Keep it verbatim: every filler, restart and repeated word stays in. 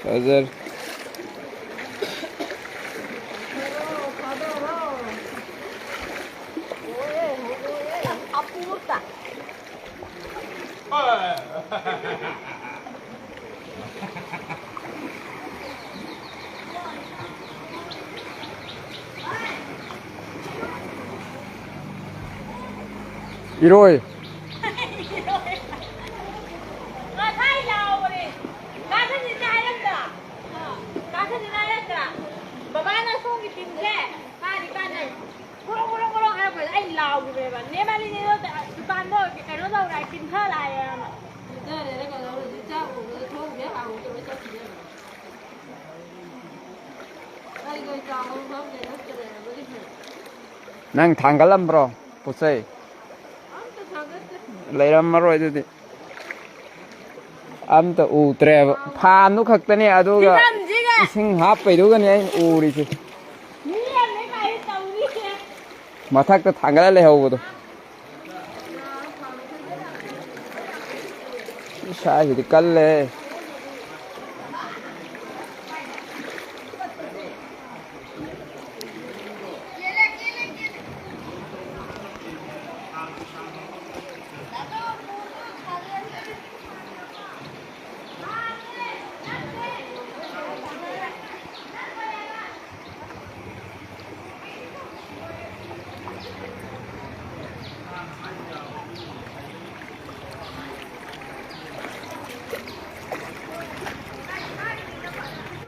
ꯐꯖꯔꯦ꯫ ꯏꯔꯣꯏ꯫ ꯉꯁꯥꯏ ꯂꯥꯎꯕꯅꯦ꯫ ꯀꯥ ꯁꯟꯖꯤꯠꯅ ꯍꯥꯏꯔꯝꯗ꯭ꯔꯣ? ꯀꯥ ꯁꯟꯖꯤꯠꯅ ꯍꯥꯏꯔꯝꯗ꯭ꯔꯣ? ꯕꯕꯥꯅ ꯁꯣꯝꯒꯤ ꯇꯤꯝꯁꯦ ꯀꯥꯗꯤ ꯀꯥꯟꯅꯩ꯫ ꯒꯣꯔꯣ, ꯒꯣꯔꯣ, ꯒꯣꯔꯣ ꯍꯥꯏꯔꯛꯄꯗ ꯑꯩ ꯂꯥꯎꯈꯤꯕꯅꯦꯕ꯫ ꯅꯦ ꯃꯥꯂꯤꯅꯤꯗꯣ ꯗꯨꯀꯥꯟꯗꯣ ꯀꯩꯅꯣ ꯇꯧꯔꯦ, ꯀꯤꯟꯊꯔꯛꯑꯦꯅ꯫ ꯀꯤꯟꯊꯔꯦꯅ ꯀꯩꯗꯧꯔꯦ? ꯍꯧꯖꯤꯛ ꯆꯥꯛ ꯎꯕꯗ ꯊꯣꯡꯁꯦ ꯍꯥꯡꯉꯨ ꯇꯧꯔ ꯆꯠꯈꯤꯗꯣꯏꯅꯦ꯫ ꯀꯔꯤ ꯀꯔꯤ ꯆꯥꯕ ꯃꯐꯝꯗ ꯅꯠꯇ꯭ꯔꯦ ꯍꯧꯖꯤꯛ꯫ ꯅꯪ ꯊꯥꯡꯒꯠꯂꯝꯕ꯭ꯔꯣ ꯄꯣꯠ ꯆꯩ? ꯑꯝꯇ ꯊꯥꯡꯒꯠꯇꯦ꯫ ꯂꯩꯔꯝꯃꯔꯣꯏ ꯑꯗꯨꯗꯤ꯫ ꯑꯝꯇ ꯎꯗ꯭ꯔꯦꯕ꯫ ꯐꯥꯟꯗꯨ ꯈꯛꯇꯅꯦ, ꯑꯗꯨꯒ ꯐꯤꯂꯝꯁꯤꯒ ꯏꯁꯤꯡ ꯍꯥꯞꯄꯩꯗꯨꯒꯅꯦ ꯑꯩꯅ ꯎꯔꯤꯁꯦ꯫ ꯃꯤ ꯑꯃꯅꯦ ꯀꯥꯏ ꯇꯧꯔꯤꯁꯦ꯫ ꯃꯊꯛꯇ ꯊꯥꯡꯒꯠꯂ ꯂꯩꯍꯧꯕꯗꯣ꯫ ꯏꯁꯥꯁꯤꯗꯤ ꯀꯜꯂꯦ꯫